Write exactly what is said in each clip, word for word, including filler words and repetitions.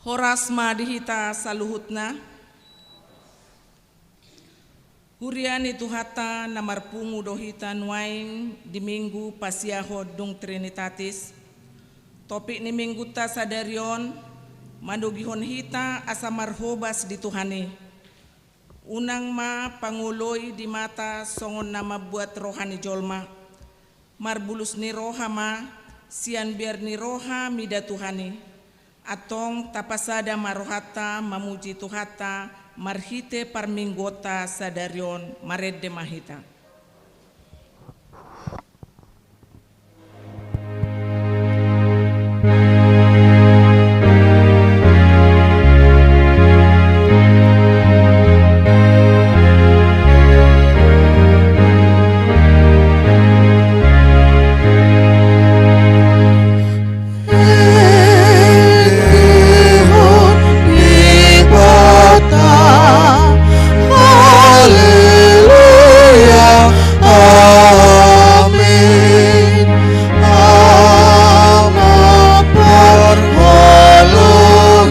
Horas ma di hita saluhutna. Huria ni Tuhanta, na marpungu do hita nuaeng di Minggu Pasiahon dung Trinitatis. Topik ni Minggunta sadari on manogihon hita asa marhobas di Tuhan i. Unang ma pangoloi di mata songon na mambuat roha ni jolma. Marbulus ni roha ma sian biar ni roha mida Tuhan i. Antong tapasada ma rohanta mamuji Tuhanta marhite parmingguonta sadari on. Marende ma hita. Haleluya, amen. Ama parholong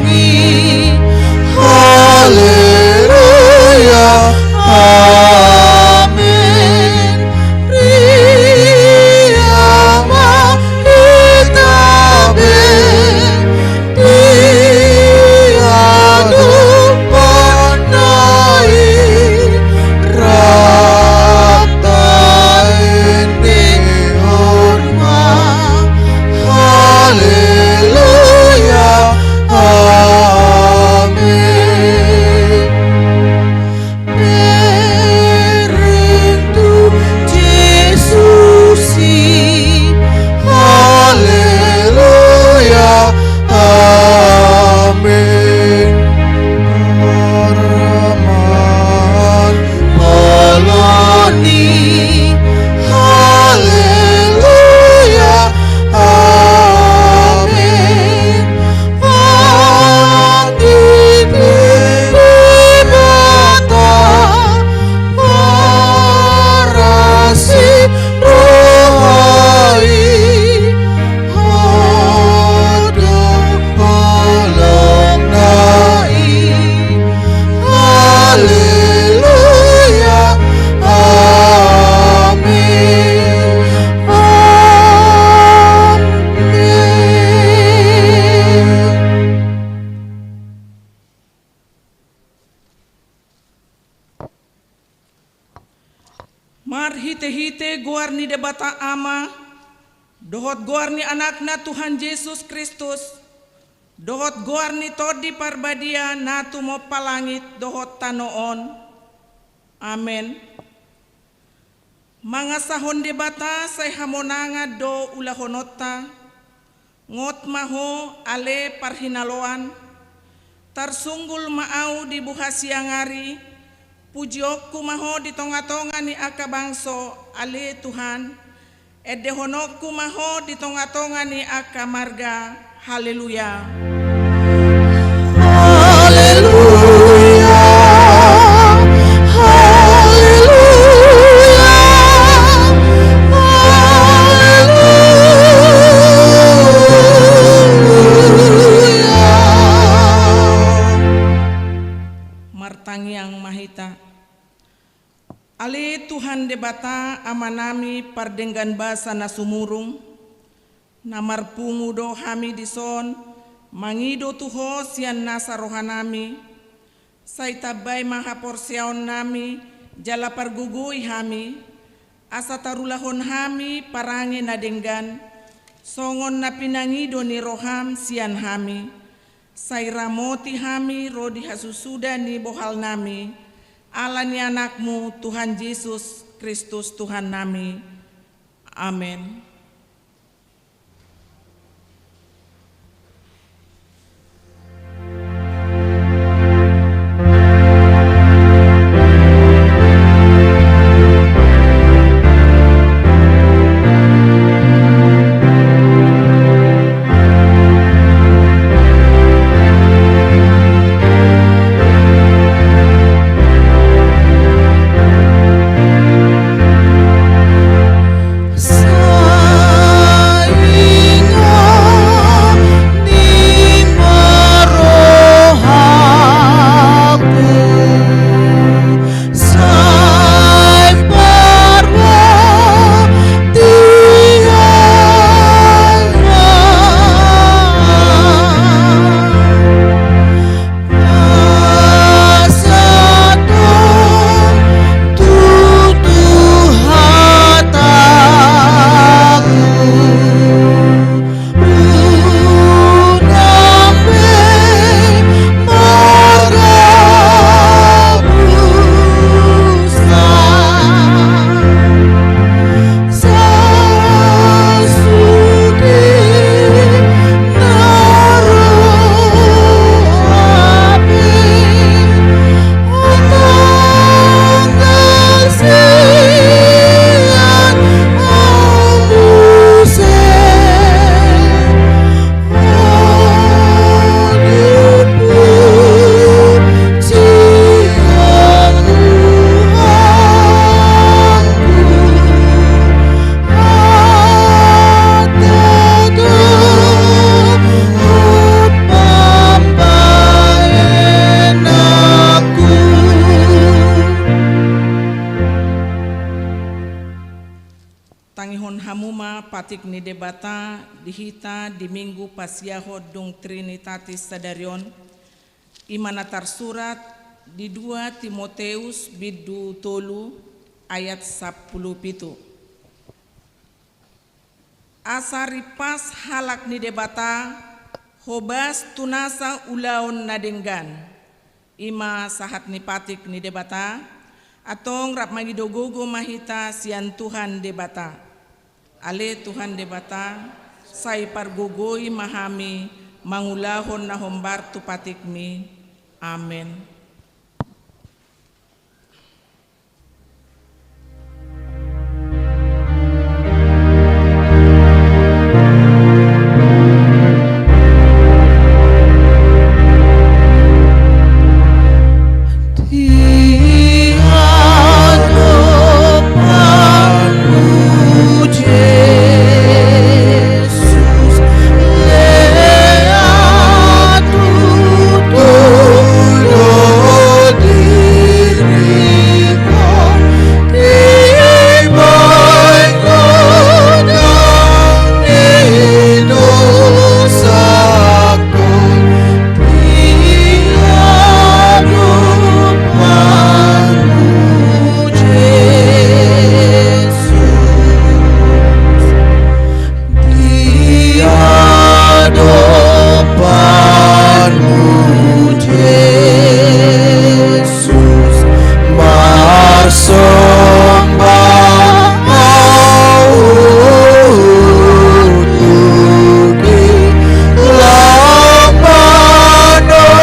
i. Haleluya, amen. Riama hita be. Dia do panai rata ende horma. Haleluya, amen. Bereng tu Jesus i. Haleluya, amen. Parman holong i. Haleluya, amen. Panggiting Debata parasi roha i. Ada holongna i. Haleluya, amen. Amen. Marhitehite goar ni Debata Ama, dohot goar ni Anakna Tuhan Jesus Kristus, dohot goar ni Tondi Parbadia na tumompa langit dohot tano on. Amen. Mangasahon Debata sai hamonangan do ulahononta. Ngot ma ho ale parhinaloan. Tarsunggul ma ahu di buha siang ari. Pujionku ma ho di tongatonga ni angka bangso, ale Tuhan. Endehononku ma ho di tongatonga ni angka marga. Haleluya. Haleluya. Haleluya. Haleluya. Martangiang ma hita. Ale Tuhan Debata, Amanami pardenggan basa na sumurung, na marpungu do hami dison mangido tu Ho sian nasa rohanami. Sai tambai ma haporseaonnami jala pargogoi hami, asa tarulahon hami parange na denggan, songon na pinangido ni roham sian hami. Sai ramoti hami ro di hasusuda ni bohalnami, ala ni Anakmu Tuhan Jesus Kristus Tuhannami. Amen. Tangihon hamu ma patik ni Debata di hita di Minggu pasiahon dung Trinitatis sadari on, i ma na tarsurat di dua Timoteus bindu tolu ayat sampulu pitu. Asa rimpas halak ni Debata hobas tu nasa ulaon na denggan. I ma sahat ni patik ni Debata. Antong rap mangido gogo ma hita sian Tuhan Debata. Ale Tuhan Debata, sai pargogoi ma hami mangulahon na hombar tu patikmi. Amen. Di adopanmu, Jesus, marsomba ahu tu Di, laho manongkoti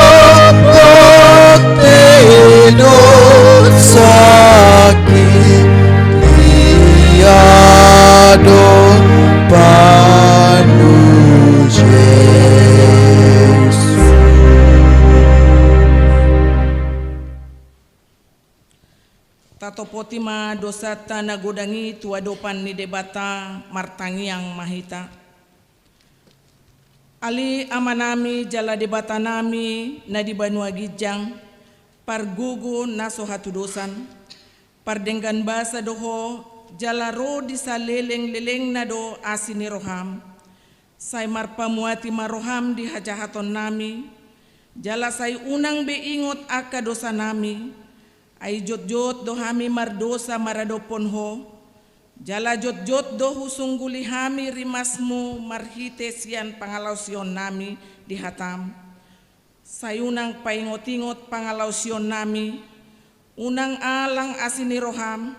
dosa di adopanmu, Jesus. Tatopoti ma dosanta na godang i tu adopan ni Debata, martangiang ma hita. Ale Amanami jala Debatanami na di banua ginjang, pargogo na so hatudosan, pardenggan basa do Ho, jala ro di salelenglelengna do asi ni roham. Sai marpamuati ma roham di hajahatonnami, jala sai unang be ingot angka dosanami, ai jotjot do hami mardosa maradophon Ho, jala jotjot do husungguli hami rimasmu marhite sian pangalaosionnami di hatam. Sai unang paingotingot pangalaosionnami, unang alang asi ni roham,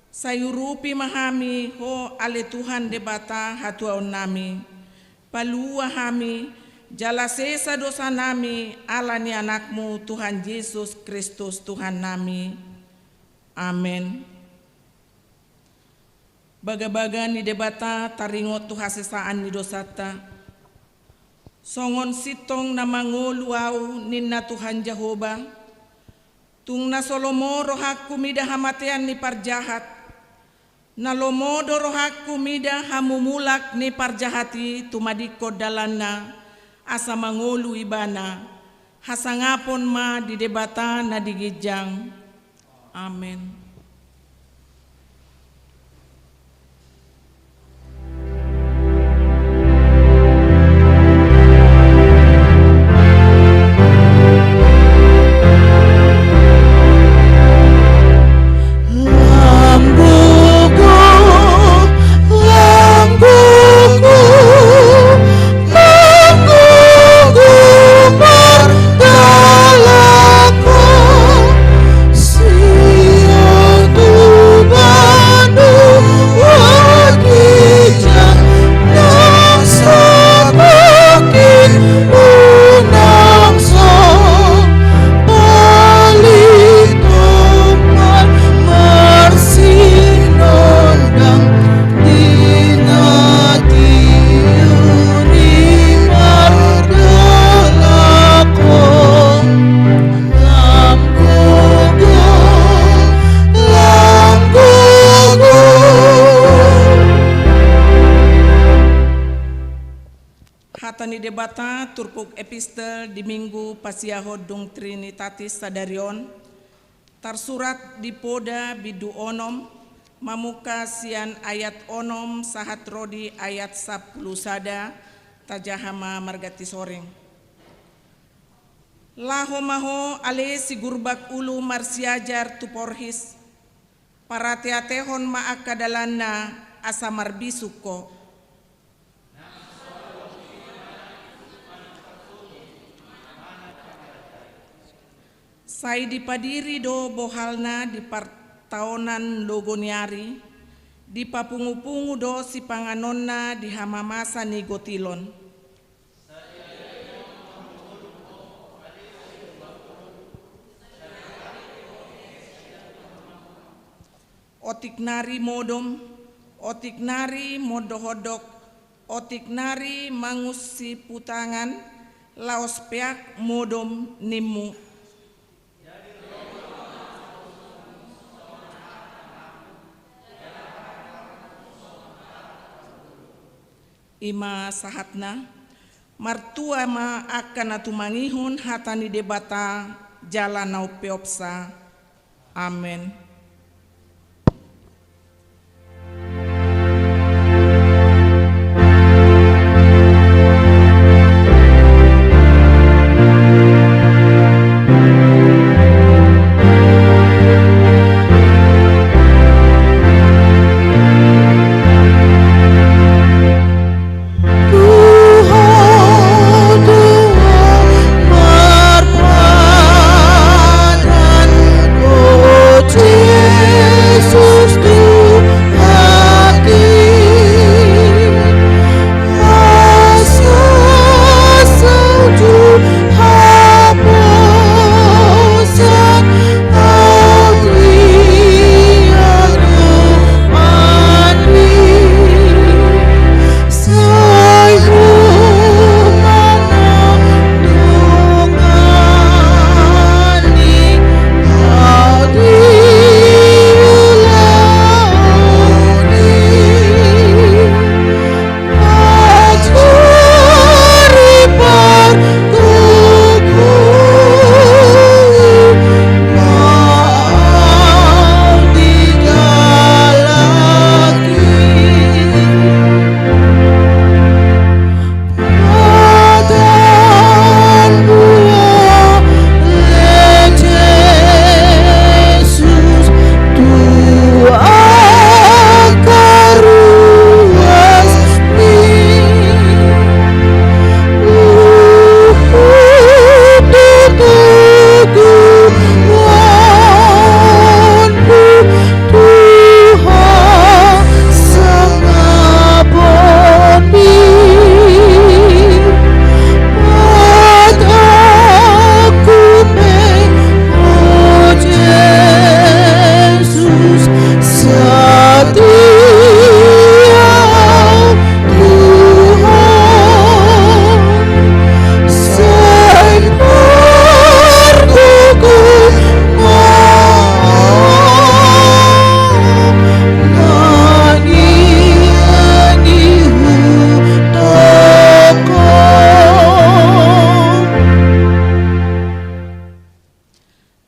sai urupi ma hami Ho ale Tuhan Debata hatuaonnami. Palua hami, jala sesa dosanami ala ni Anakmu Tuhan Jesus Kristus Tuhannami. Amen. Bagabaga ni Debata taringot tu hasesaan ni dosanta. Songon sintong na mangolu ahu ninna Tuhan Jahowa, tung na so lomo rohangku mida hamatean ni parjahat, na lomo do rohangku mida hamumulak ni parjahat i tumadingkon dalanna, asa mangolu ibana. Hasangapon ma di Debata na di ginjang. Amen. Hata ni Debata turpuk epistel di Minggu pasiahon dung Trinitatis sadari on, tarsurat di Poda bindu onom Mamungka sian ayat onom sahat ro di ayat sampulu sada, tajaha ma marganti soreng. Laho ma ho ale si Gurbak Ulu marsiajar tu porhis, parateatehon ma angka dalanna asa marbisuk ho. Sai dipadiri do bohalna di partaonan logo ni ari, dipapungupungu do sipanganonna di hamamasa ni gotilon. Otik nari modom, otik nari mondohodok, otik nari mangusiputangan, laos peak modom nimmu. I ma sahatna. Martua ma angka na tumangihon hata ni Debata jala na umpeopsa. Amen.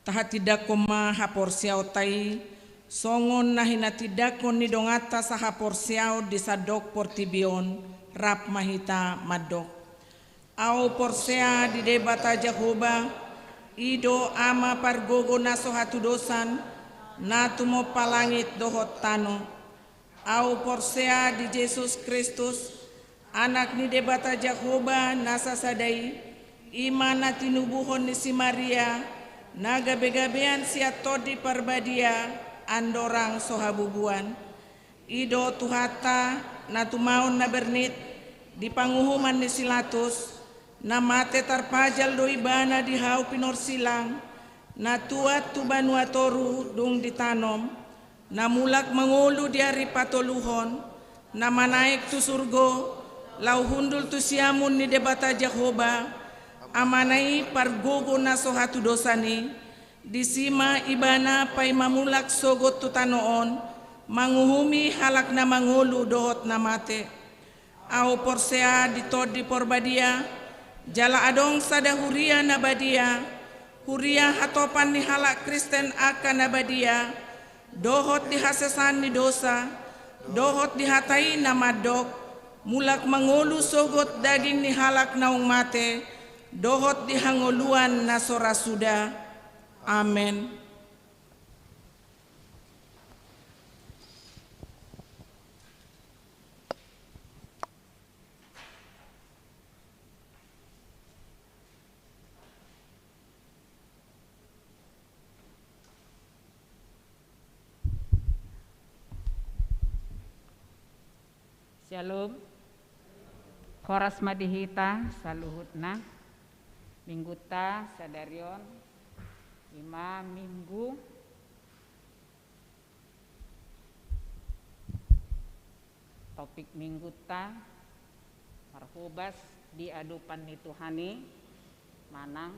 Tahatindangkon ma haporseaonta i songon na hinatindangkon ni donganta sahaporseaon di sandok portibi on. Rap ma hita mandok. Ahu porsea di Debata Jahowa, i do Ama pargogo na so hatudosan, na tumompa langit dohot tano. Ahu porsea di Jesus Kristus, Anak ni Debata Jahowa na sasada i, i ma na tinubuhon ni si Maria, na gabegabean sian Tondi Parbadia, andorang so habubuan. I do Tuhanta, na tumaon na bernit di panguhuman ni si Latus, na mate tarpajal do Ibana di hau pinorsilang, na tuat tu banua toru dung ditanom, na mulak mangolu di ari patoluhon, na manaek tu surgo, laho hundul tu siamun ni Debata Jahowa, Amana i pargogo na so hatudosan i, disi ma Ibana paima mulak sogot tu tano on, manguhumi halak na mangolu dohot na mate. Ahu porsea di Tondi Parbadia, jala adong sada huria na badia, huria hatopan ni halak Kristen angka na badia, dohot di hasesaan ni dosa, dohot di hata i na mandok, mulak mangolu sogot daging ni halak naung mate, dohot di hangoluan na so ra suda. Amen. Syalom. Horas ma di hita saluhutna. Minggunta sadari on ima minggu, topik minggunta marhobas di adopan ni Tuhan i, manang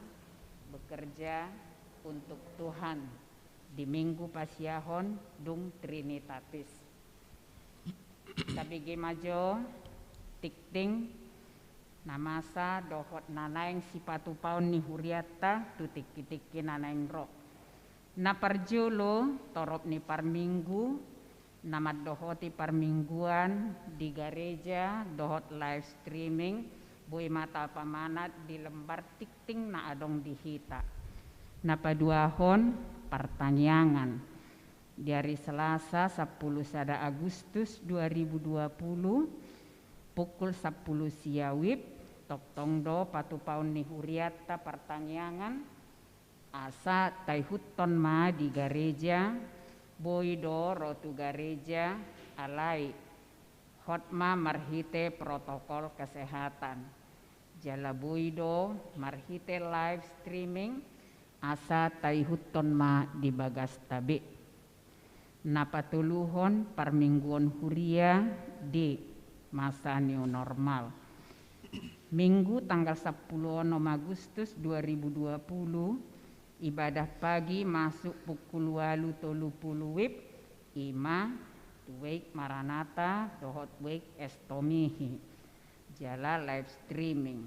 bekerja untuk Tuhan di minggu pasiahon dung Trinitatis. Tabege ma jo tingting na masa dohot na naeng sipatupaon ni hurianta tu tingki-tingki na naeng ro. Na parjolo, torop ni parminggu na mandohoti parmingguan di gareja dohot live streaming, boi ma tapamanat di lembar tingting na adong di hita. Na paduahon, partangiangan di ari Selasa sampulu sada Agustus dua ribu dua pulu, pukul sampulu sia wib, tongtong do patupaon ni hurianta partangiangan, asa taihuthon ma di gareja, boi do ro tu gareja, alai hot ma marhite protokol kesehatan. Jala boi do marhite live streaming, asa taihuthon ma di bagasta be. Na patoluhon, parmingguon huria di masa new normal. Minggu tanggal sampulu onom Agustus dua ribu dua pulu, ibadah pagi masuk pukul ualu tolu pulu wib, ima tu weik Maranatha dohot weik Estomihi. Jala live streaming.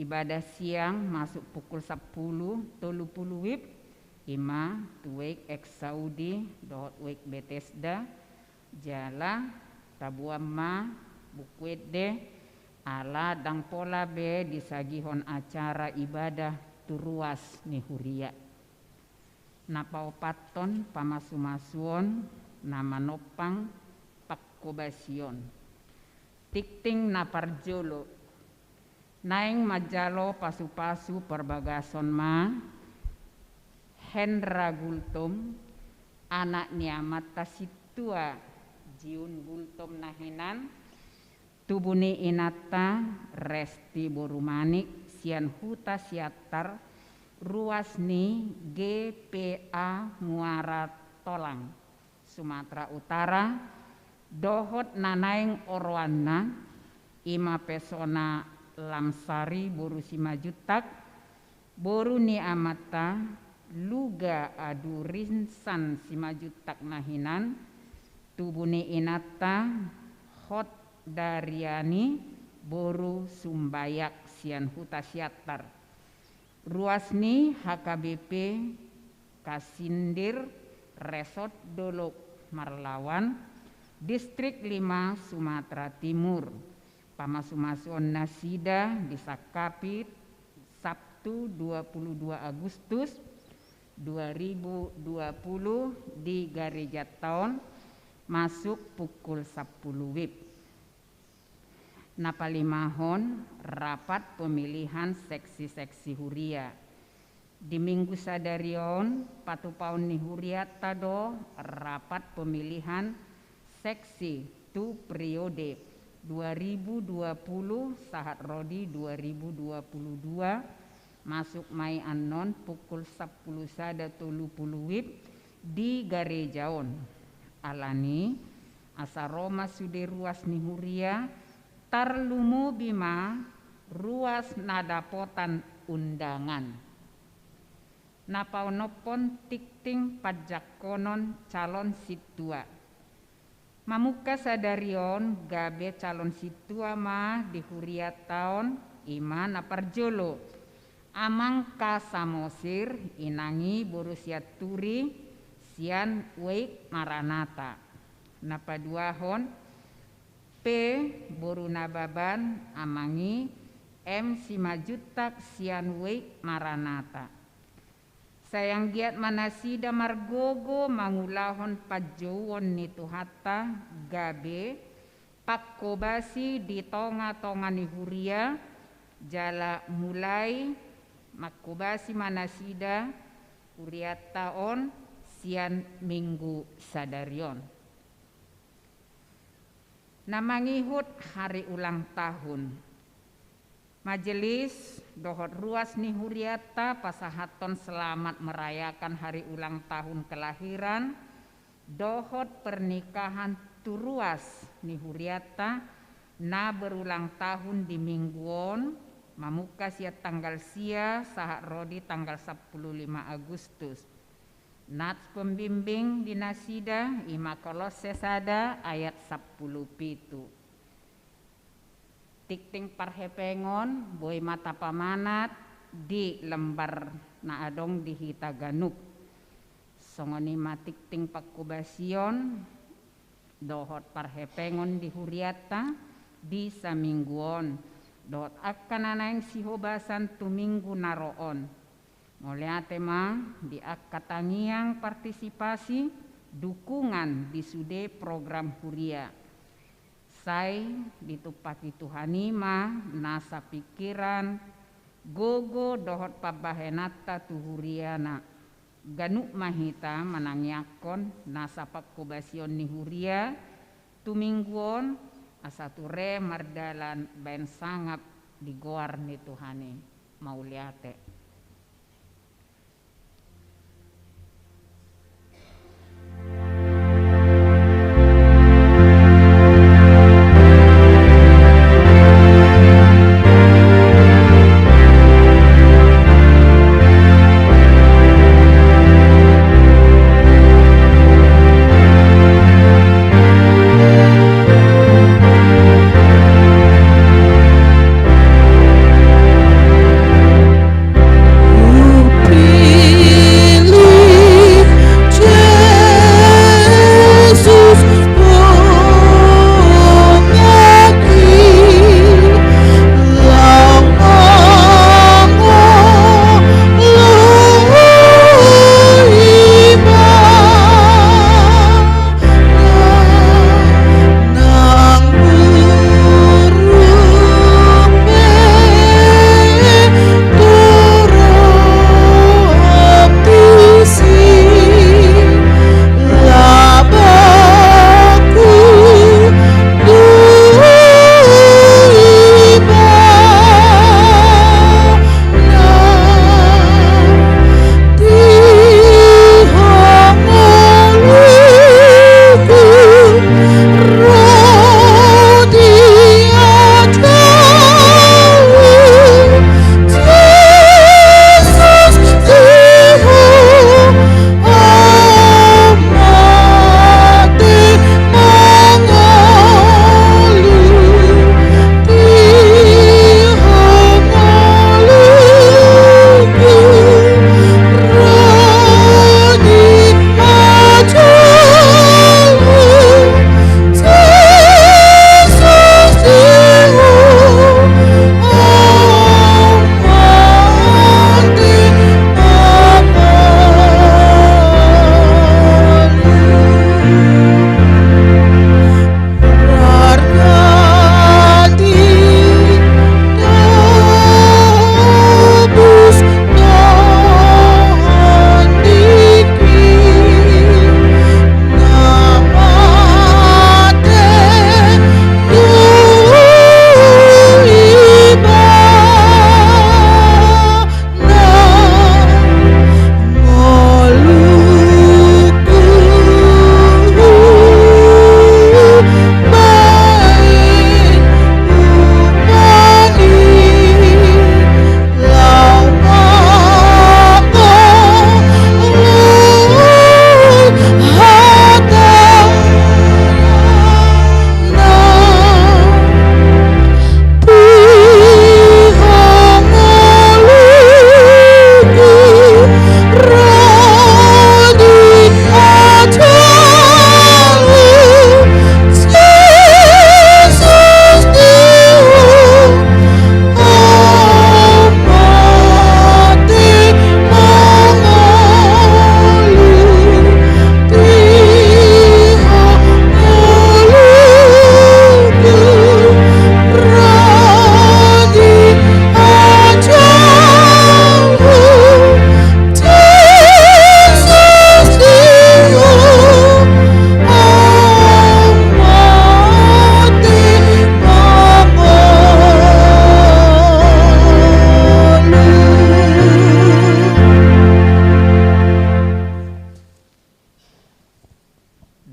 Ibadah siang masuk pukul sampulu tolu pulu wib, ima tu weik Exaudi dohot weik Bethesda. Jala taboan ma Buku Ende, ala ndang pola be disagihon acara ibadah tu ruas ni huria. Na paopathon, pamasumasuon na manompang panghobasion. Tingting na parjolo, naeng manjalo pasupasu parbagason ma Hendra Gultom, anak ni amanta sintua Jiun Gultom na hinan, tubu ni inanta Resti boru Manik, sian Huta Siantar, ruas ni G P A Muara Tolang, Sumatera Utara, dohot na naeng oroanna, ima Pesona Lamsari boru Simanjuntak, boru ni amanta Luga Adurinsan Simanjuntak na hinan, tubu ni inanta Hot Dariani boru Sumbayak, sian Huta Siantar. Ruas ni H K B P Kasindir, Resort Dolok Marlawan, Distrik lima, Sumatera Timur. Pamasumasuon nasida disangkapi Sabtu dua pulu dua Agustus dua ribu dua pulu di gareja taon, masuk pukul sampulu wib. Na palimahon, rapat pemilihan seksi-seksi huria. Di minggu sadari on, patupaon ni hurianta do rapat pemilihan seksi tu periode dua ribu dua pulu sahat ro di dua ribu dua pulu dua, masuk ma i annon pukul sampulu sada tolu pulu wib di gareja on. Alani, asa ro ma sude ruas ni huria, tarlumobi ma ruas na dapotan undangan. Na paonomhon, tingting panjangkonon calon sintua. Mamungka sadari on gabe calon sintua ma di hurianta on, ima na parjolo, Amang K. Samosir, inang i boru Sianturi, sian Wake Maranatha. Na paduahon, P boru Nababan, amang i M Simanjuntak sian Wake Maranatha. Sai anggiat ma nasida margogo mangulahon panjouon ni Tuhanta, gabe pangkobasi di tonga-tonga ni huria, jala mulai mangkobasi ma nasida hurianta on sian minggu sadari on. Na mangihut hari ulang tahun. Majelis dohot ruas ni hurianta pasahathon selamat merayakan hari ulang tahun kelahiran dohot pernikahan tu ruas ni hurianta na berulang tahun di minggu on, mamungka sian tanggal sia sahat ro di tanggal sampulu lima Agustus. Nats pembimbing di nasida i ma Kolosse sada ayat sampulu pitu. Tingting parhepengon boi ma tapamanat di lembar na adong di hita ganup. Songon i ma tingting pangkobasion dohot parhepengon di hurianta di saminggu on, dohot angka na naeng sihobasan tu minggu na ro on. Mauliate ma di angka tangiang partisipasi dukungan di sude program huria. Sai ditumpahi Tuhan i ma nasa pingkiran, gogo dohot pambahenanta tu huriana. Ganup ma hita manangiangkon nasa pangkobasion ni huria tu minggu on, asa ture mardalan baen sangap di goar ni Tuhan i. Mauliate.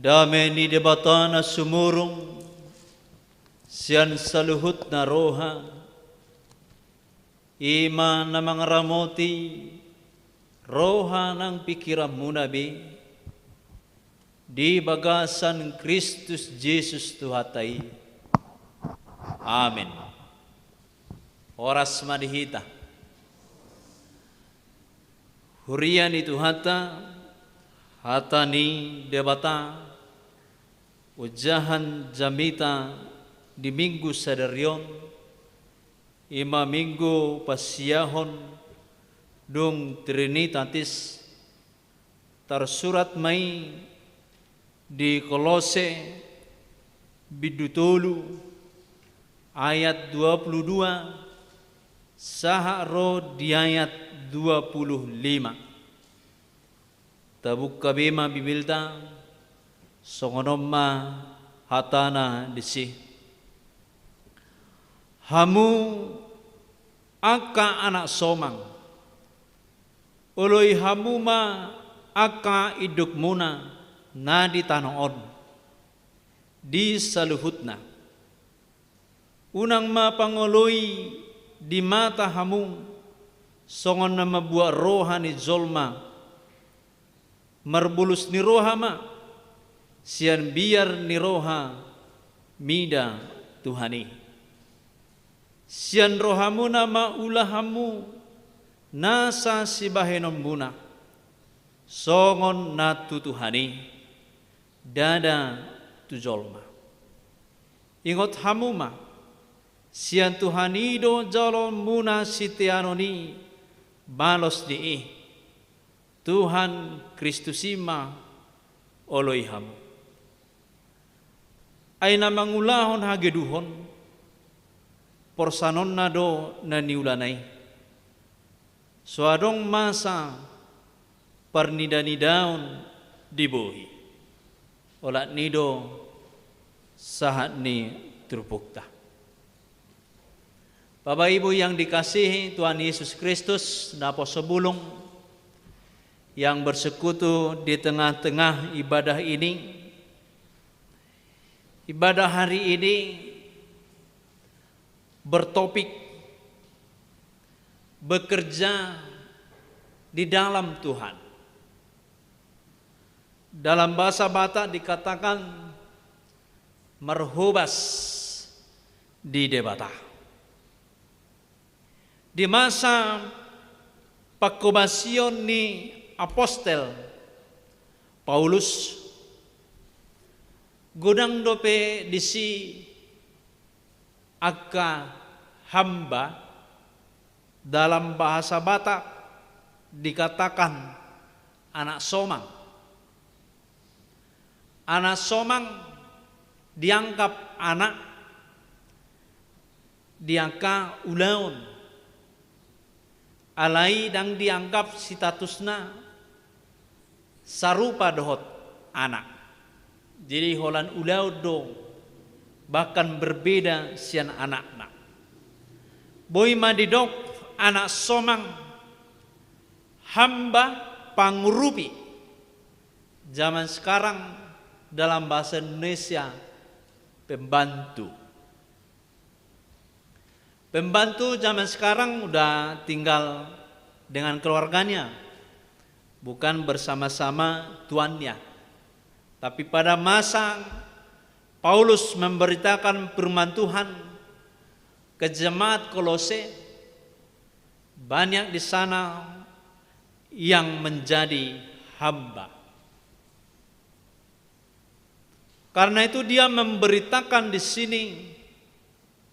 Dame ni Debata na sumurung sian saluhutna roha, i ma na mangaramoti roha nang pingkiranmuna be di bagasan Kristus Jesus Tuhanta i. Amen. Horas ma di hita. Huria ni Tuhanta, hata ni Debata, ojahan jamita di Minggu sadari on, i ma Minggu Pasiahon dung Trinitatis, tarsurat ma i di Kolose bindu tolu ayat dua puluh dua sahat ro di ayat dua puluh lima. Tabuka be ma Bibelta, songon on ma hatana disi. Hamu angka anak somang, oloi hamu ma angka indukmuna na di tano on, di saluhutna. Unang ma pangoloi di mata hamu songon na mambuat roha ni jolma, marbulus ni roha ma, sian biar ni roha mida Tuhan i. Sian rohamuna ma ulahanmu nasa sibahenonmuna, songon na tu Tuhan i, ndada tu jolma. Ingot hamu ma, sian Tuhan i do jaloonmuna siteanon i, balos ni i. Tuhan Kristus i ma oloi hamu. Ai na mangulahon hageduhon, porsanonna do na niulana i. So adong masa parnidanidaon di bohi. Olat ni do sahat ni turpukta. Bapak Ibu yang dikasihi Tuhan Yesus Kristus, naposo bulung yang bersekutu di tengah-tengah ibadah ini, ibadah hari ini bertopik bekerja di dalam Tuhan. Dalam bahasa Batak dikatakan marhobas di Debata. Di masa panghobasion ni apostel Paulus, godang dope disi angka hamba, dalam bahasa Batak dikatakan anak somang. Anak somang dianggap anak di angka ulaon. Alai ndang dianggap statusna sarupa dohot anak. Jadi holan ulaon do, bahkan berbeda sian anakna. Boi ma didok anak somang, hamba, pangurupi. Zaman sekarang dalam bahasa Indonesia, pembantu. Pembantu zaman sekarang udah tinggal dengan keluarganya, bukan bersama-sama tuannya. Tapi pada masa Paulus memberitakan firman Tuhan ke jemaat Kolose, banyak di sana yang menjadi hamba. Karena itu dia memberitakan di sini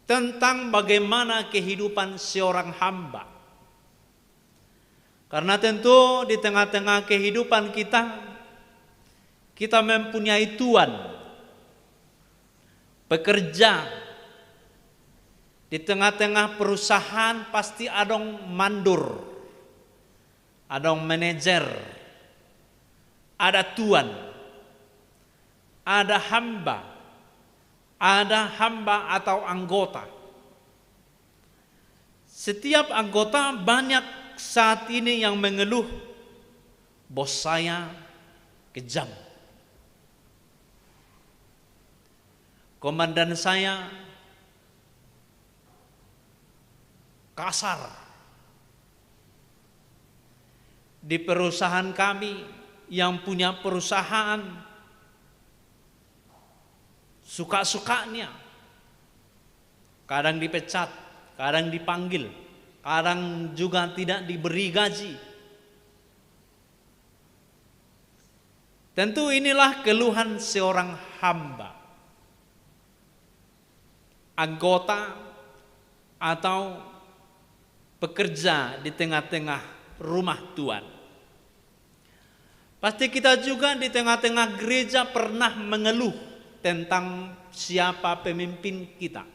tentang bagaimana kehidupan seorang hamba. Karena tentu di tengah-tengah kehidupan kita, kita mempunyai tuan, pekerja. Di tengah-tengah perusahaan pasti adong mandor, adong manajer, ada tuan, ada hamba, ada hamba atau anggota. Setiap anggota banyak saat ini yang mengeluh, "Bos saya kejam." Komandan saya kasar. Di perusahaan kami, yang punya perusahaan, suka-sukanya. Kadang dipecat, kadang dipanggil, kadang juga tidak diberi gaji. Tentu inilah keluhan seorang hamba, anggota atau pekerja di tengah-tengah rumah Tuhan. Pasti kita juga di tengah-tengah gereja pernah mengeluh tentang siapa pemimpin kita,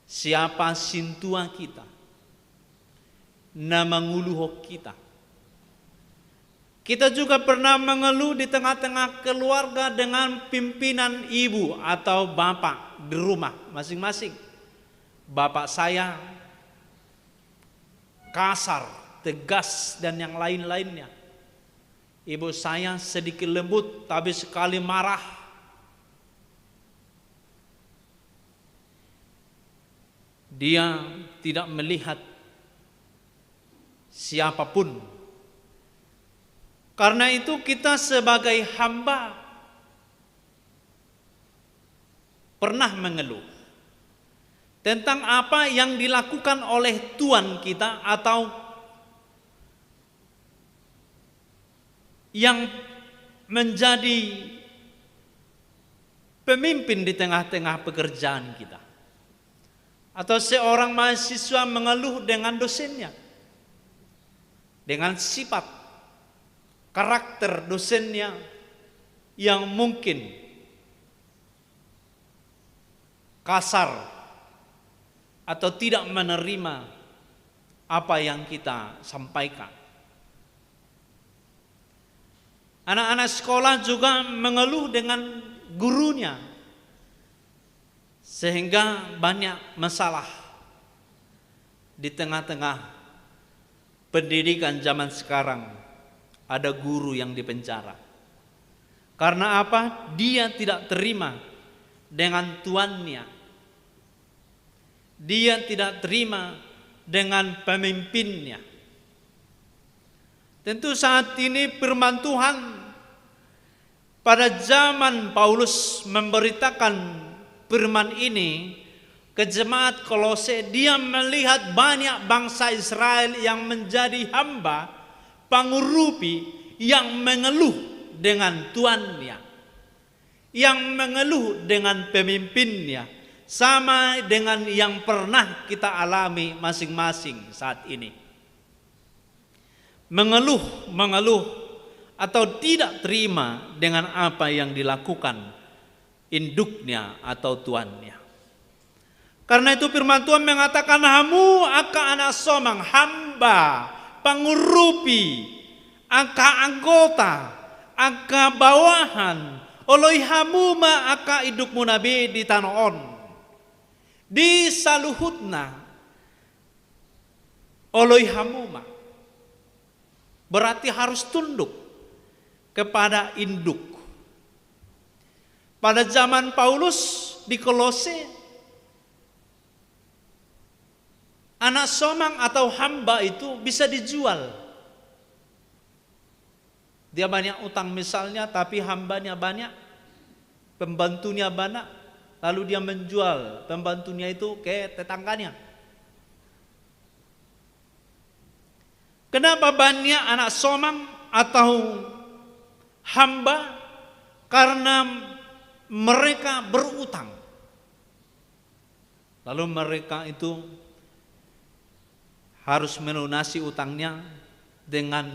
siapa sintua kita, na manguluhon kita. Kita juga pernah mengeluh di tengah-tengah keluarga dengan pimpinan ibu atau bapak di rumah masing-masing. Bapak saya kasar, tegas, dan yang lain-lainnya. Ibu saya sedikit lembut, tapi sekali marah, dia tidak melihat siapapun. Karena itu, kita sebagai hamba pernah mengeluh tentang apa yang dilakukan oleh tuan kita atau yang menjadi pemimpin di tengah-tengah pekerjaan kita. Atau seorang mahasiswa mengeluh dengan dosennya, dengan sifat, karakter dosennya yang mungkin kasar atau tidak menerima apa yang kita sampaikan. Anak-anak sekolah juga mengeluh dengan gurunya, sehingga banyak masalah di tengah-tengah pendidikan zaman sekarang. Ada guru yang dipenjara. Karena apa? Dia tidak terima dengan tuannya. Dia tidak terima dengan pemimpinnya. Tentu saat ini firman Tuhan, pada zaman Paulus memberitakan firman ini ke jemaat Kolose, dia melihat banyak bangsa Israel yang menjadi hamba, pangurupi, yang mengeluh dengan tuannya, yang mengeluh dengan pemimpinnya, sama dengan yang pernah kita alami masing-masing saat ini. Mengeluh, mengeluh, atau tidak terima dengan apa yang dilakukan induknya atau tuannya. Karena itu, firman Tuhan mengatakan, hamu angka anak somang, hamba, pangurupi, angka anggota, angka bawahan, oloi hamu ma angka indukmuna be di tano on. Di saluhutna, oloi hamu ma. Berarti harus tunduk kepada induk. Pada zaman Paulus di Kolose, anak somang atau hamba itu bisa dijual. Dia banyak utang misalnya, tapi hambanya banyak, pembantunya banyak, lalu dia menjual pembantunya itu ke tetangganya. Kenapa banyak anak somang atau hamba? Karena mereka berutang. Lalu mereka itu harus melunasi utangnya dengan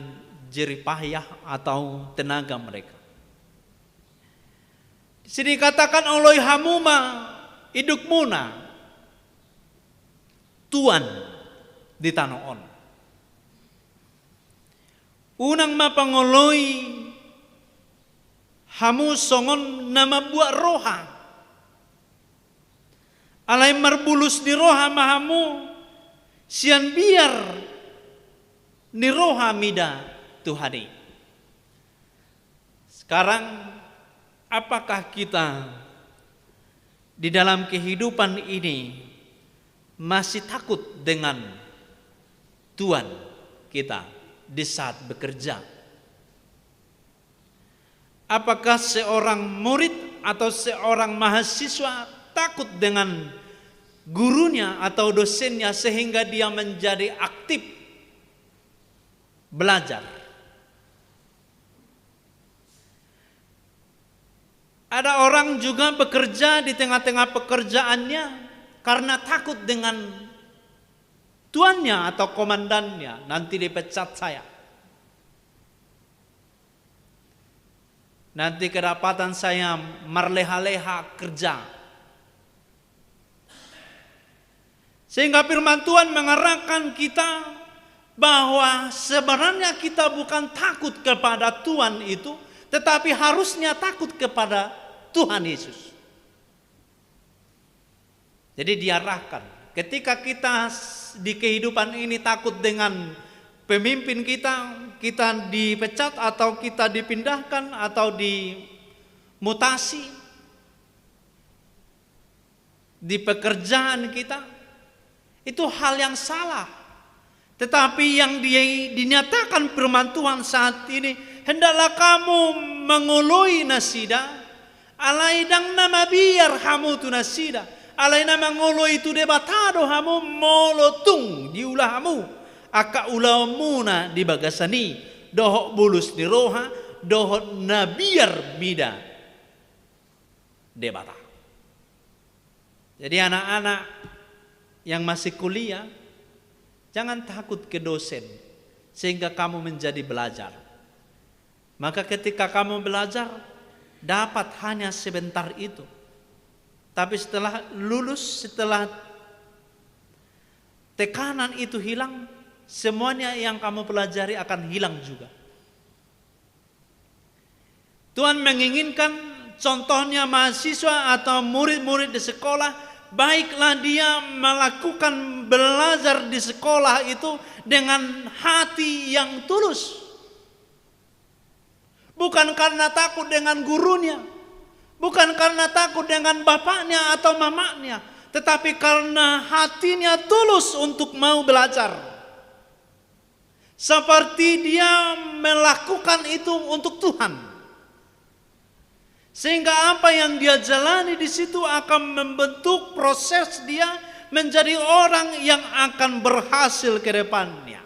jerih payah atau tenaga mereka. Di sini dikatakan, oloi hamu ma indukmuna tuan di tano on. Unang ma pangoloi hamu songon na mambuat roha. Alai marbulus ni roha ma hamu sian biar ni roha mida Tuhan i. Sekarang, apakah kita Di dalam kehidupan ini masih takut dengan Tuhan kita di saat bekerja? Apakah seorang murid atau seorang mahasiswa takut dengan gurunya atau dosennya sehingga dia menjadi aktif belajar? Ada orang juga bekerja di tengah-tengah pekerjaannya karena takut dengan tuannya atau komandannya, nanti dipecat saya. Nanti kedapatan saya marleha-leha kerja. Sehingga firman Tuhan mengarahkan kita bahwa sebenarnya kita bukan takut kepada Tuhan itu, tetapi harusnya takut kepada Tuhan Yesus. Jadi diarahkan, ketika kita s-, di kehidupan ini takut dengan pemimpin kita, kita dipecat atau kita dipindahkan atau dimutasi, di pekerjaan kita, itu hal yang salah. Tetapi yang di-, dinyatakan firman Tuhan saat ini, hendaklah kamu mengoloi nasida, alai ndang na mabiar hamu tu nasida, alai na mangoloi tu Debata do hamu molo tung diula hamu angka ulaonmuna di bagasan i, dohot bulus ni roha, dohot na biar mida Debata. Jadi anak-anak yang masih kuliah, jangan takut ke dosen sehingga kamu menjadi belajar. Maka ketika kamu belajar, dapat hanya sebentar itu. Tapi setelah lulus, setelah tekanan itu hilang, semuanya yang kamu pelajari akan hilang juga. Tuhan menginginkan contohnya mahasiswa atau murid-murid di sekolah, baiklah dia melakukan belajar di sekolah itu dengan hati yang tulus. Bukan karena takut dengan gurunya, bukan karena takut dengan bapaknya atau mamaknya, tetapi karena hatinya tulus untuk mau belajar. Seperti dia melakukan itu untuk Tuhan. Sehingga apa yang dia jalani di situ akan membentuk proses dia menjadi orang yang akan berhasil ke depannya.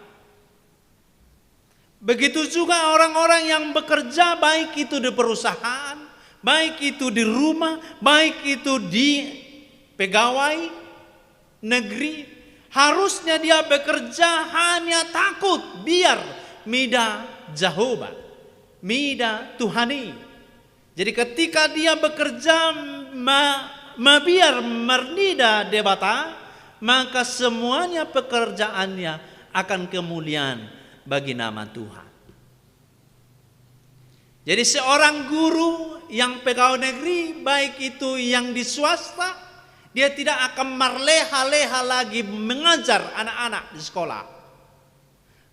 Begitu juga orang-orang yang bekerja, baik itu di perusahaan, baik itu di rumah, baik itu di pegawai negeri, harusnya dia bekerja hanya takut biar mida Jahowa, mida Tuhan i. Jadi ketika dia bekerja ma-, mabiar marnida Debata, maka semuanya pekerjaannya akan kemuliaan bagi nama Tuhan. Jadi seorang guru yang pegawai negeri, baik itu yang di swasta, dia tidak akan marleha-leha lagi mengajar anak-anak di sekolah.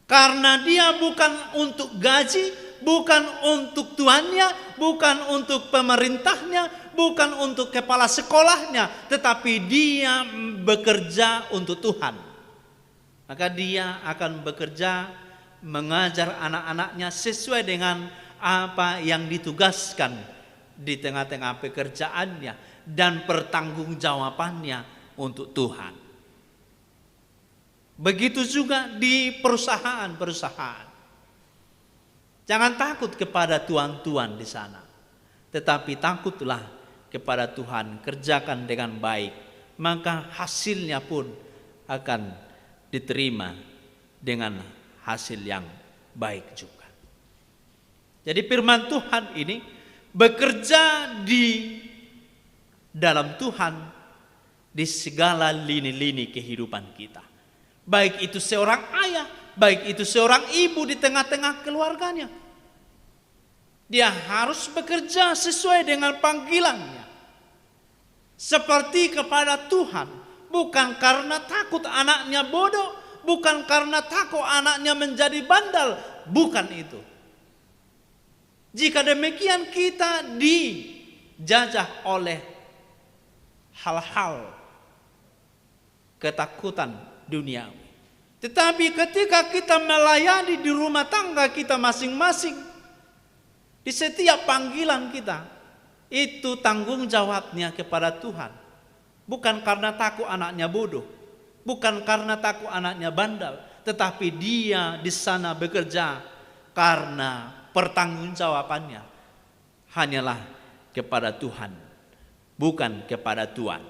Karena dia bukan untuk gaji, bukan untuk tuannya, bukan untuk pemerintahnya, bukan untuk kepala sekolahnya, tetapi dia bekerja untuk Tuhan. Maka dia akan bekerja mengajar anak-anaknya sesuai dengan apa yang ditugaskan di tengah-tengah pekerjaannya dan pertanggungjawabannya untuk Tuhan. Begitu juga di perusahaan-perusahaan. Jangan takut kepada tuan-tuan di sana, tetapi takutlah kepada Tuhan, kerjakan dengan baik, maka hasilnya pun akan diterima dengan hasil yang baik juga. Jadi firman Tuhan ini bekerja di dalam Tuhan di segala lini-lini kehidupan kita. Baik itu seorang ayah, baik itu seorang ibu di tengah-tengah keluarganya. Dia harus bekerja sesuai dengan panggilannya. Seperti kepada Tuhan, bukan karena takut anaknya bodoh, bukan karena takut anaknya menjadi bandel, bukan itu. Jika demikian, kita dijajah oleh hal-hal ketakutan duniawi. Tetapi ketika kita melayani di rumah tangga kita masing-masing, di setiap panggilan kita, itu tanggung jawabnya kepada Tuhan. Bukan karena takut anaknya bodoh, bukan karena takut anaknya bandel, tetapi dia di sana bekerja karena pertanggungjawabannya hanyalah kepada Tuhan, bukan kepada tuan.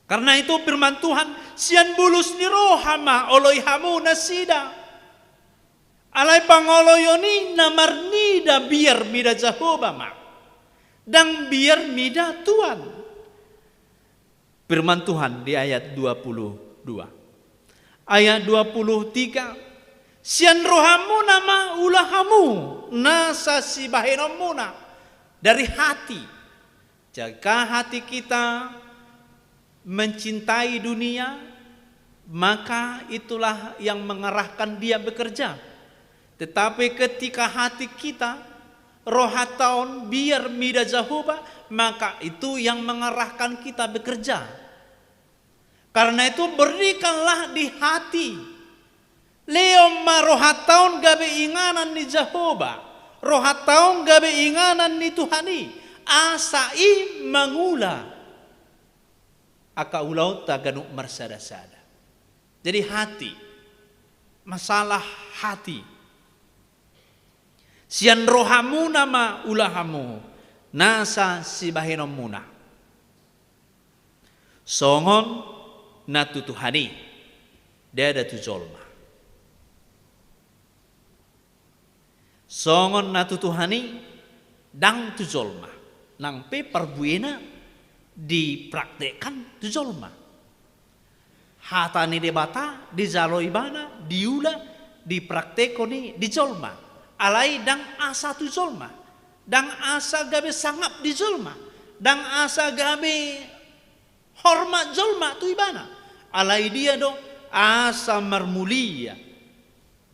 Karena itu firman Tuhan, sian bulus ni roha ma oloi hamu nasida. Alai pangoloion i na marnida biar mida Jahowa ma, ndang biar mida tuan. Firman Tuhan di ayat dua puluh dua. Ayat dua puluh tiga, sian rohamuna ma ula hamu nasa sibahenonmuna, dari hati. Jika hati kita mencintai dunia, maka itulah yang mengarahkan dia bekerja. Tetapi ketika hati kita, rohanta on biar mida Jahowa, maka itu yang mengarahkan kita bekerja. Karena itu, berikanlah di hati. Lehon ma rohanta on gabe inganan ni Jahowa, rohanta on gabe inganan ni Tuhan i, asa i mangula angka ulaonta ganup marsada-sada. Jadi hati, masalah hati. Sian rohamuna ma ula hamu nasa sibahenonmuna, songon na tu Tuhan i, ndada tu jolma. Songon na tu Tuhan i, ndang tu jolma. Nang pe parbuena dipraktekkan tu jolma. Hata ni Debata dijalo ibana, diula, dipraktekkon i di jolma. Alai ndang asa tu jolma, ndang asa gabe sangap di jolma, ndang asa gabe hormat jolma tu ibana. Alai dia do asa marmulia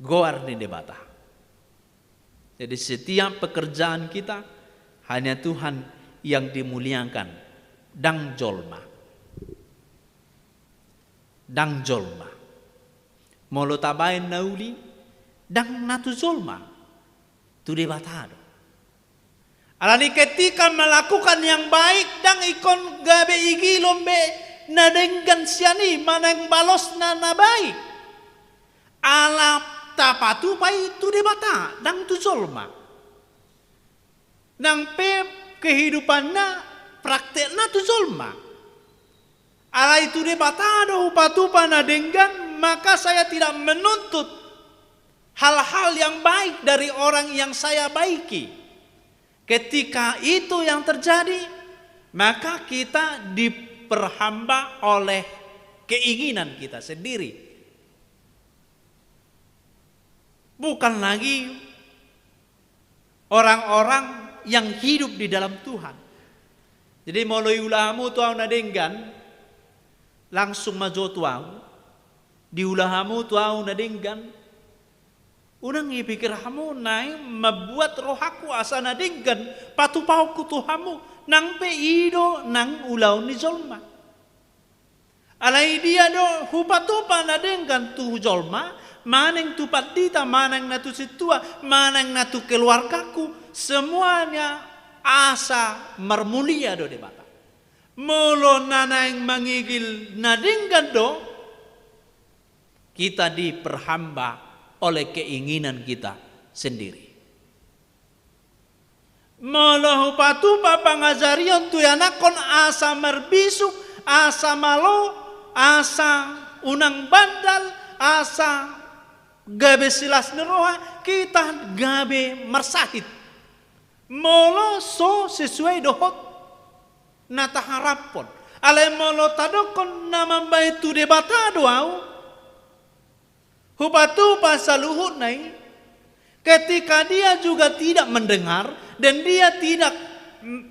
goar ni Debata. Jadi setiap pekerjaan kita hanya Tuhan yang dimuliakan, ndang jolma. Ndang jolma. Molo tabaen na uli, ndang na tu jolma, tu Debata do. Alani ketika melakukan yang baik, ndang ingkon gabe igilon be na denggan sian i manang balosna na baik. Ala tapatupa i tu Debata, ndang tu jolma. Nang pe kehidupanna, praktekna tu jolma. Alai tu Debata do hupatupa na denggan, maka saya tidak menuntut hal-hal yang baik dari orang yang saya baiki. Ketika itu yang terjadi, maka kita diperhamba oleh keinginan kita sendiri. Bukan lagi orang-orang yang hidup di dalam Tuhan. Jadi molo iula hamu tu ahu na denggan, langsung ma jo tu ahu. Diula hamu tu ahu na denggan, unang ipikir hamu naeng mambuat rohangku asa na denggan patupahonku tu hamu, nang pe i do nang ulaon ni jolma. Alai dia do hupatupa na denggan tu jolma, manang tu pandita, manang na tu sintua, manang na tu keluargaku, semuanya asa marmulia do Debata. Molo na naeng mangigil na denggan do, kita diperhamba oleh keinginan kita sendiri. Molo hupatupa pangajarion tu ianakhon asa marbisuk, asa malo, asa unang bandal, asa gabe silas ni roha, kita gabe marsahit. Molo so sesuai dohot na taharaphon. Alai molo tadokhon na mambahen tu Debata do ahu, hupatupa saluhutna i, ketika dia juga tidak mendengar dan dia tidak m-,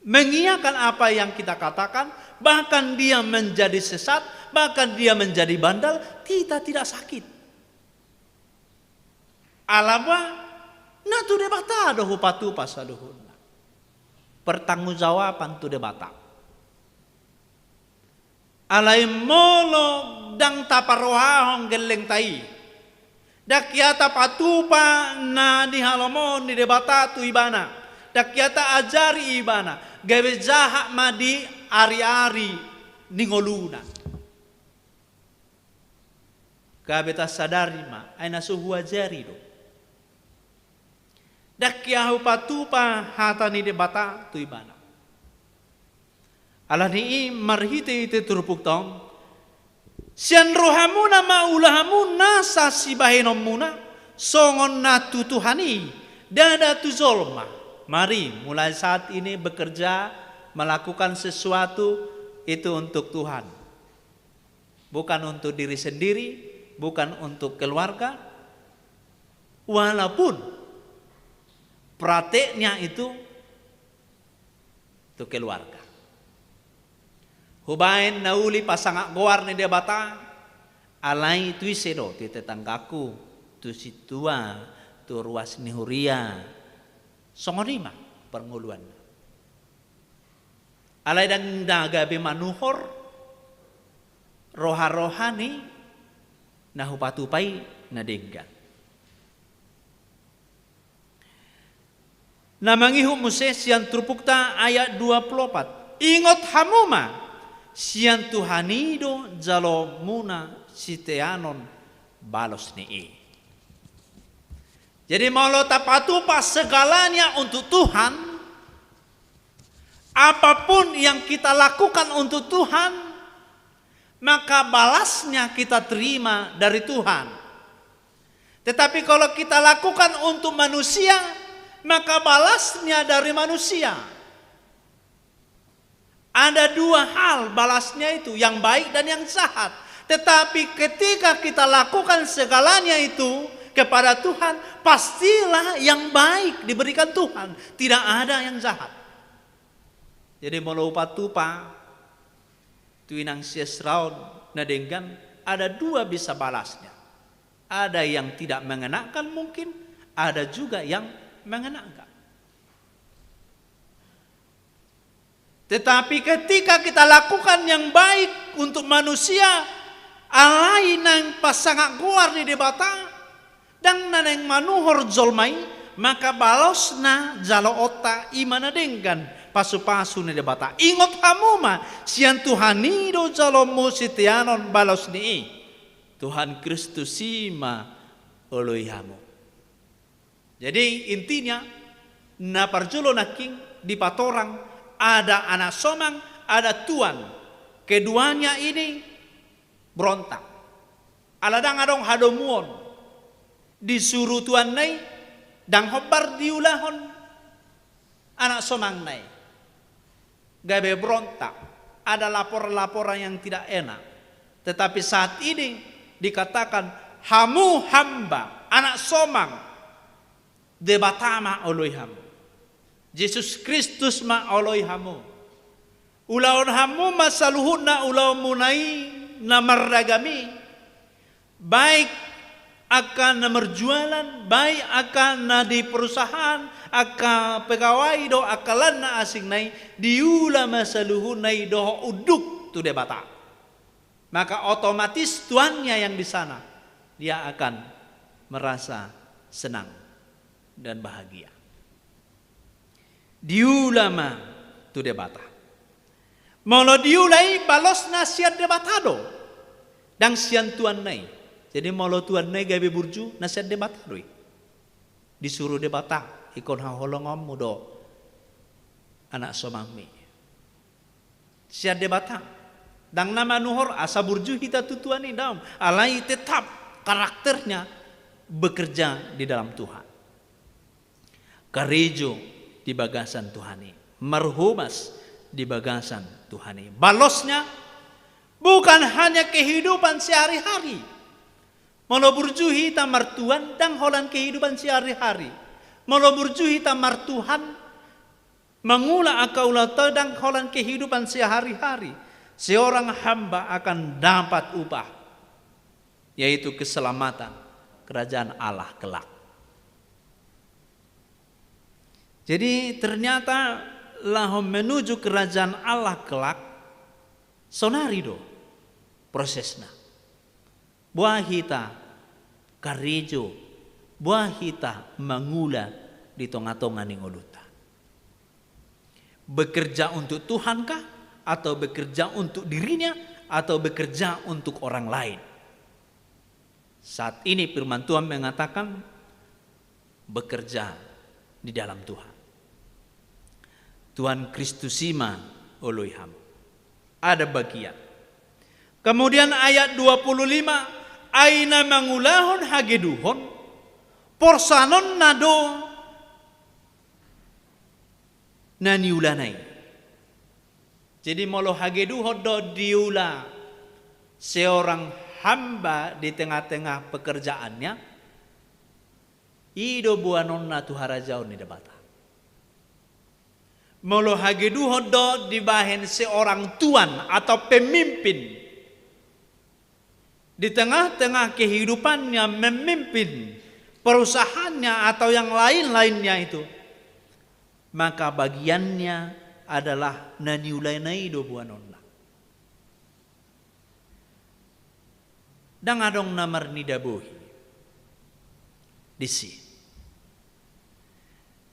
mengiyakan apa yang kita katakan, bahkan dia menjadi sesat, bahkan dia menjadi bandal, kita tidak sakit. Alaba na tu Debata do hupatupa saluhutna. Pertanggungjawaban tu Debata. Alai molo ndang taparrohahon gellengta i, ndang hea tapatupa na nihalomohon ni Debata tu ibana, ndang hea taajari ibana, gabe jahat ma di ari-ari ni ngoluna. Gabe tasadari ma, ai na so huajari do. Ndang hea hupatupa hata ni Debata tu ibana. Alani i marhite-hite turpukta on, sian rohamuna ma ula hamu nasa sibahenonmuna, songon na tu Tuhan i, ndada tu jolma. Mari mulai saat ini bekerja, melakukan sesuatu itu untuk Tuhan. Bukan untuk diri sendiri, bukan untuk keluarga, walaupun prakteknya itu tu keluarga. Hubaen na uli pasangap goar ni Debata, alai tu ise do, tu tetanggangku, tu sintua, tu ruas ni huria. Songon i ma parngoluanna. Alai ndang na gabe manuhor roha-roha ni na hupatupa i na denggan. Na mangihut muse sian turpukta ayat dua pulu opat. Ingot hamu ma, sian Tuhan i do jalomuna siteanon balos ni i. Jadi molo tapatupa segalanya untuk Tuhan, apapun yang kita lakukan untuk Tuhan, maka balasnya kita terima dari Tuhan. Tetapi kalau kita lakukan untuk manusia, maka balasnya dari manusia. Ada dua hal balasnya itu, yang baik dan yang jahat. Tetapi ketika kita lakukan segalanya itu kepada Tuhan, pastilah yang baik diberikan Tuhan. Tidak ada yang jahat. Jadi molo hupatupa tu inang si Esra on na denggan, ada dua bisa balasnya. Ada yang tidak mengenakan mungkin, ada juga yang mengenakan. Tetapi ketika kita lakukan yang baik untuk manusia, alai naeng pasangap goar ni Debata, ndang na naeng manuhor jolma i, maka balosna jaloonta i ma na denggan, pasu-pasu ni Debata. Ingot hamu ma, sian Tuhan i do jaloonmu siteanon balos ni i. Tuhan Kristus i ma oloi hamu. Jadi intinya, na parjolo nangkin dipatorang, ada anak somang, ada tuan. Keduanya ini berontak. Ala ndang adong hadomuon. Disuru tuanna i, ndang hombar diulahon anak somangna i. Gabe berontak, ada laporan-laporan yang tidak enak. Tetapi saat ini dikatakan, hamu hamba, anak somang, Debata ma oloi hamu. Jesus Kristus ma oloi hamu. Ulaon hamu ma saluhutna ulaonmuna i na marragam i. Baik angka na marjualan, baik angka na di perusahaan, angka pegawai do angka lan na asing na i, diula ma saluhutna i dohot unduk tu Debata. Maka otomatis tuannya yang di sana, dia akan merasa senang dan bahagia. Diula ma tu Debata. Molo diula i balosna sian Debata do. Ndang sian tuanna i. Jadi molo tuanna i gabe burju, na sian Debata do i. Disuru Debata, ingkon haholongonmu do anak somangmi. Sian Debata. Ndang na manuhor asa burju hita tu tuan i, daong. Alai tetap karakternya bekerja di dalam Tuhan. Karejo di bagasan Tuhan i, marhumas di bagasan Tuhan i. Balosnya bukan hanya kehidupan sehari-hari. Molo burju hita martuan, ndang holan kehidupan sehari-hari. Molo burju hita martuhan, mangula angka ulaonta, ndang holan kehidupan sehari-hari. Seorang hamba akan dapat upah, yaitu keselamatan, kerajaan Allah kelak. Jadi ternyata laho menuju kerajaan Allah kelak, sonari do. prosesna. Boha hita karejo, boha hita mangula di tonga-tonga ni ngolunta. Bekerja untuk Tuhan kah? Atau bekerja untuk dirinya? Atau bekerja untuk orang lain? Saat ini firman Tuhan mengatakan, bekerja di dalam Tuhan. Tuhan Kristus i ma oloi hamu. Ada bagian. Kemudian ayat dua puluh lima, ai na mangulahon hageduhon, porsanonna do na niulana i. Jadi molo hageduhon do diula seorang hamba di tengah-tengah pekerjaannya, i do boanonna tu harajaon ni Debata. Molo hageduhon do dibahen seorang tuan atau pemimpin di tengah-tengah kehidupannya memimpin perusahaannya atau yang lain-lainnya itu, maka bagiannya adalah na niulana i do boanonna. Ndang adong na marnida bohi disi.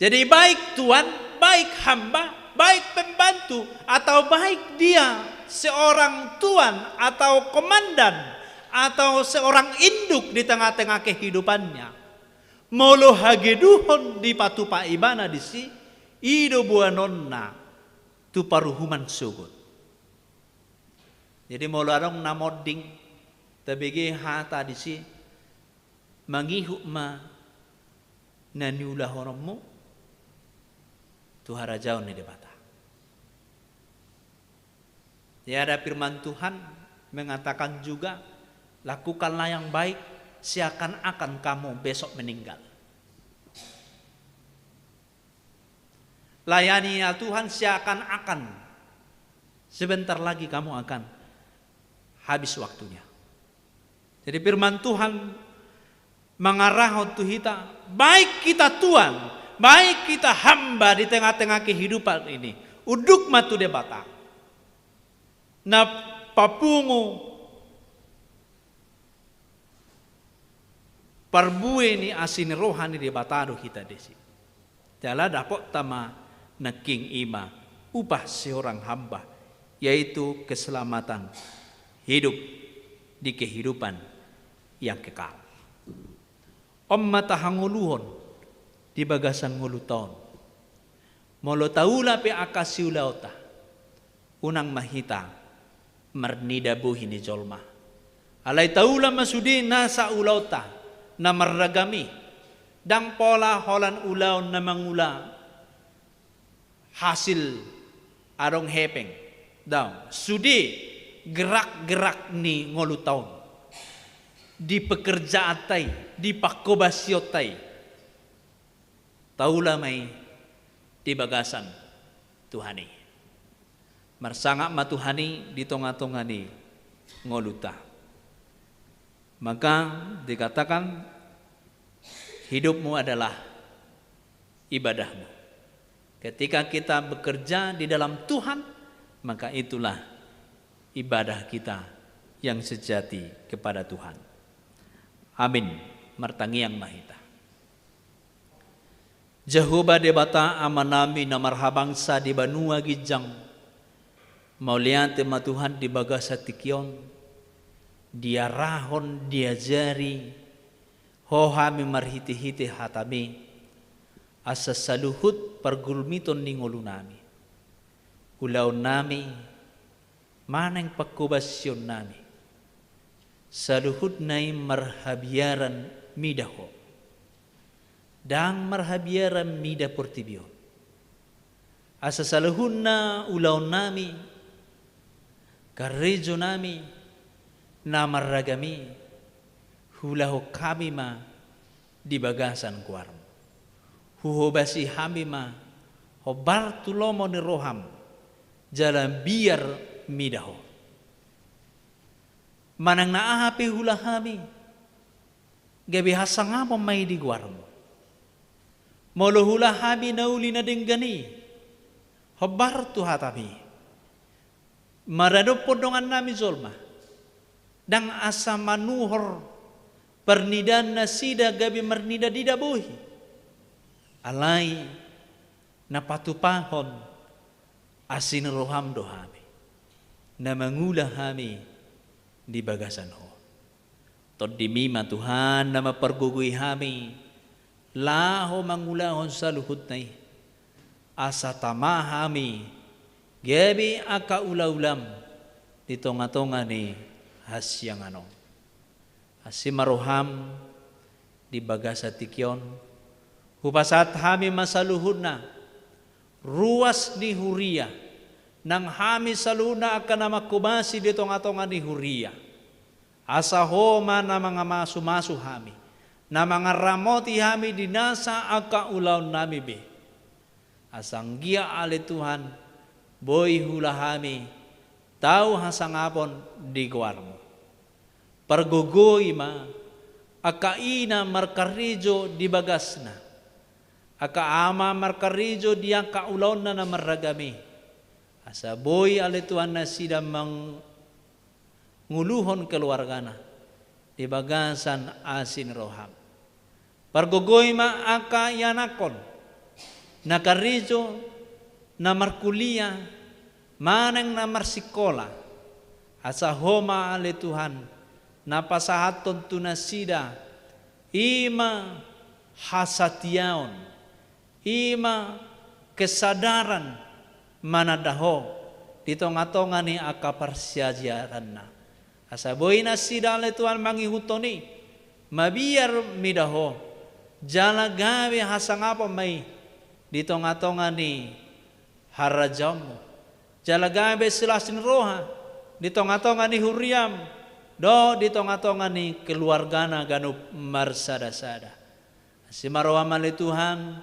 Jadi, baik tuan, baik hamba, baik pembantu, atau baik dia seorang tuan atau komandan atau seorang induk di tengah-tengah kehidupannya, molo hageduhon dipatupa ibana disi, i do boanonna tu paruhuman sogot. Jadi molo adong na monding, tabege hata disi, mangihut ma na niulahononmu tu harajaon ni Debata. Ya, ada firman Tuhan mengatakan juga, lakukanlah yang baik seakan-akan kamu besok meninggal. Layani ya Tuhan seakan-akan sebentar lagi kamu akan habis waktunya. Jadi firman Tuhan mangarahon tu hita, baik kita tuan, baik kita hamba di tengah-tengah kehidupan ini, unduk ma tu Debata. Na papungu parbue ni asi ni roha ni Debata do hita disi. Jala dapotta ma nangkin i ma upah seorang hamba, yaitu keselamatan hidup di kehidupan yang kekal. On ma tahangoluhon di bagasan ngolunta on. Molo taula pe angka siulaonta, unang ma hita marnida bohi ni jolma. Alai taula ma sude nasa ulaonta na marragam i, ndang pola holan ulaon na mangula hasil adong hepeng. Daong, sude gerak-gerak ni ngolunta on, di pekerjaanta i, di pangkobasionta i, taula ma i di bagasan Tuhan i. Marsangap ma Tuhan i di tonga-tonga ni ngolunta. Maka dikatakan, hidupmu adalah ibadahmu. Ketika kita bekerja di dalam Tuhan, maka itulah ibadah kita yang sejati kepada Tuhan. Amin. Martangiang ma hita. Jahowa Debata Amanami na marhabangsa di banua ginjang, mauliate ma Tuhan di bagasan tingki on, diarahon, diajari Ho hami marhite-hite hataMi, asa saluhut pargulmiton ni ngolunami, ulaonnami, manang pangkobasionnami, saluhutna i marhabiaran mida Ho. Ndang marhabiaran mida portibi on. Asa saluhutna ulaonnami, karejonami, na marragam i, huulahon hami ma di bagasan goarMu. Huhobasi hami ma hombar tu lomo ni rohaM, jala biar mida Ho. Manang na aha pe huula hami, gabe hasangapon ma i di goarMu. Molo huula hami na uli na denggan i, hombar tu hataMi. Maradophon dongannami jolma, Ndang asa manuhor parnidaan nasida gabe marnida-nida bohi. Alai na patupahon asi ni roham do hami, na mangula hami di bagasan Ho. Tondimi ma Tuhan na mampargogoi hami, laho mangulahon saluhutna i, asa tama hami gabe angka ula-ulam di tonga-tonga ni hasiangan on. Asi ma roham di bagasan tingki on, hupasahat hami ma saluhutna ruas ni huria, nang hami saluhutna angka na manghobasi di tonga-tonga ni huria. Asa Ho ma na mangamasu-masu hami, na mangaramoti hami di nasa angka ulaonnami be. Asa anggiat ale Tuhan, boi huula hami tau hasangapon di goarmu. Pargogoi ma angka ina markarejo di bagasna, angka ama markarejo di angka ulaonna na marragam i. Asa boi ale Tuhan nasida mang- nguluhon keluargana di bagasan asi ni roham. Pargogoi ma angka ianakhon na karejo, na markuliah, manang na marsikola. Asa Ho ma ale Tuhan na pasahathon tu nasida i ma hasatiaon, i ma kesadaran mananda Ho di tonga-tonga ni angka parsiajaranna. Asa boi nasida ale Tuhan mangihuthon i, mabiar mida Ho, jala gabe hasangapon ma i di tonga-tonga ni harajaonmu, jala gabe silas ni roha di tonga-tonga ni huriam, dohot di tonga-tonga ni keluargana ganup marsada-sada. Asi ma roham ale Tuhan,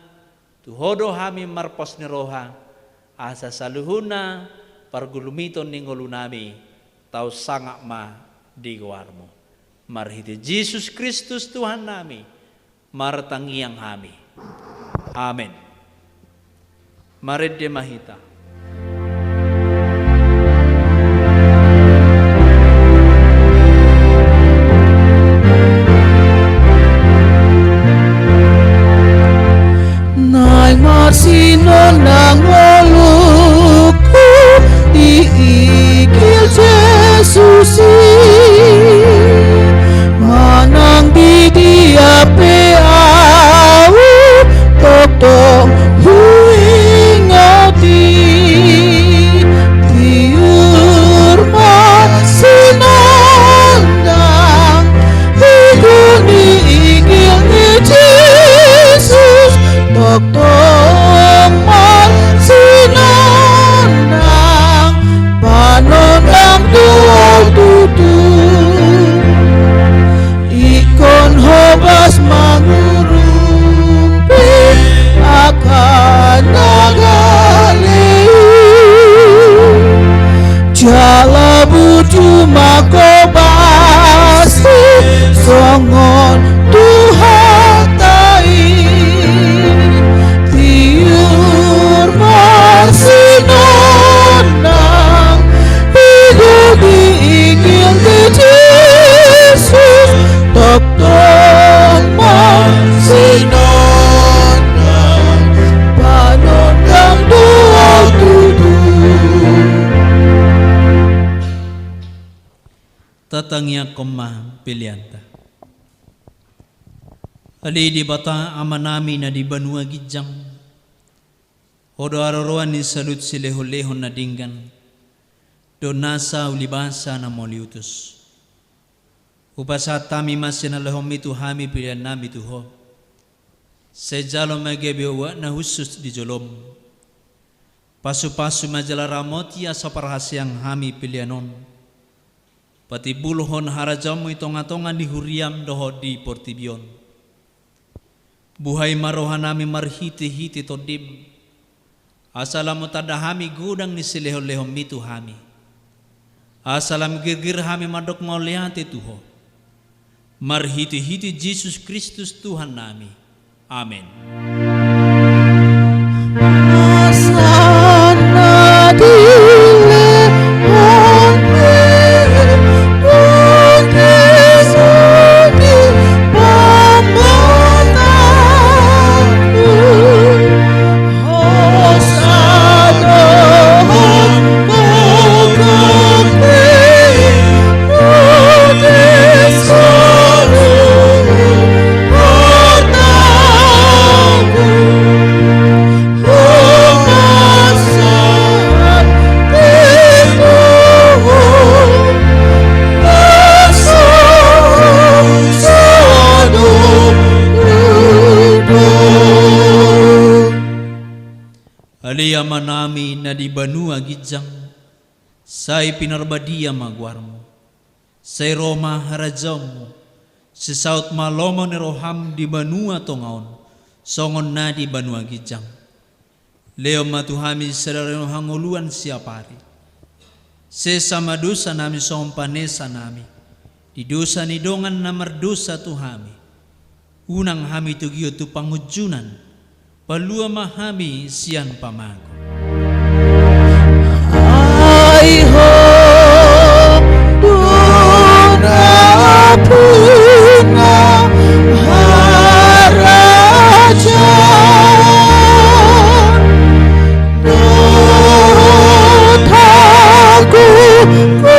tu Ho do hami marpos ni roha, asa saluhutna pargulumiton ni ngolunami tau sangap ma di goarmu. Marhite Jesus Kristus Tuhannami, martangiang hami. Amen. Marende ma hita. Naeng marsinondang ngolungku, diigil Jesus i. Manang di dia pe ahu, tongtong huingot i. Tiur ma sinondang, i do diigil ni Jesus, tongtong marsinondang, panondang do ahu tutu. Ingkon hobas mangurung pe angka na gale i. Jala burju manghobasi songon Tuhanta i. Tiur marsinondang, i do diigil ni Jesus, tongtong marsinondang, panondang do ahu tutu. Tatangiangkon ma peleanta. Ale Debata Amanami na di banua ginjang, Ho do haroroan ni saluhut silehon-lehon na denggan dohot nasa ulibasa na mauliutus. Hupasahat hami ma sinalehonmi tu hami peleannami tu Ho. Sai jalo ma gabe obat na hushus di jolom. Pasupasu ma jala ramoti asa parhaseang hami pelean on, patimbulhon harajaonmu i tonga-tonga ni huriam dohot di portibi on. Buhai ma rohanami marhite-hite Tondim, asa lam tanda hami godang ni silehon-lehonmi tu hami, asa lam girgir hami mandok mauliate tu Ho. Marhite-hite Jesus Kristus Tuhannami. Amen. Asa na dilehonmi tu Amanami na di banua ginjang, sai pinarbadia ma goarmu. Sai ro ma harajaonmu. Sai saut ma lomo ni roham di banua tonga on, songon na di banua ginjang. Lehon ma tu hami sadari on hangoluan siapari. Sesa ma dosanami songon panesanami di dosa ni dongan na mardosa tu hami. Unang hami togihon tu pangunjunan, palua ma hami sian pamago. Ai Ho do nampuna harajaon dohot agomo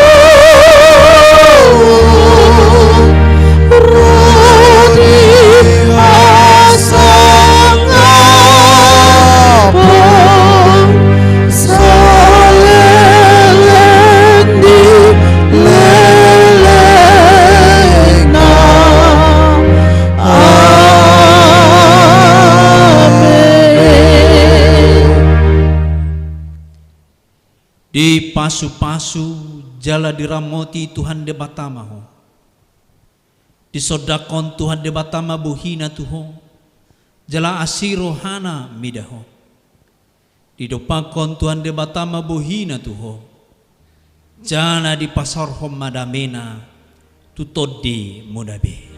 ro di hasangapon saleleng ni lelengna. Amen. Dipasupasu jala diramoti Tuhan Debata ma ho. Disondangkon Tuhan Debata ma bohina tu ho, jala asi rohana mida ho. Didompakkon Tuhan Debata ma bohina tu ho, jala dipasaorhon ma damena tu tondimuna be.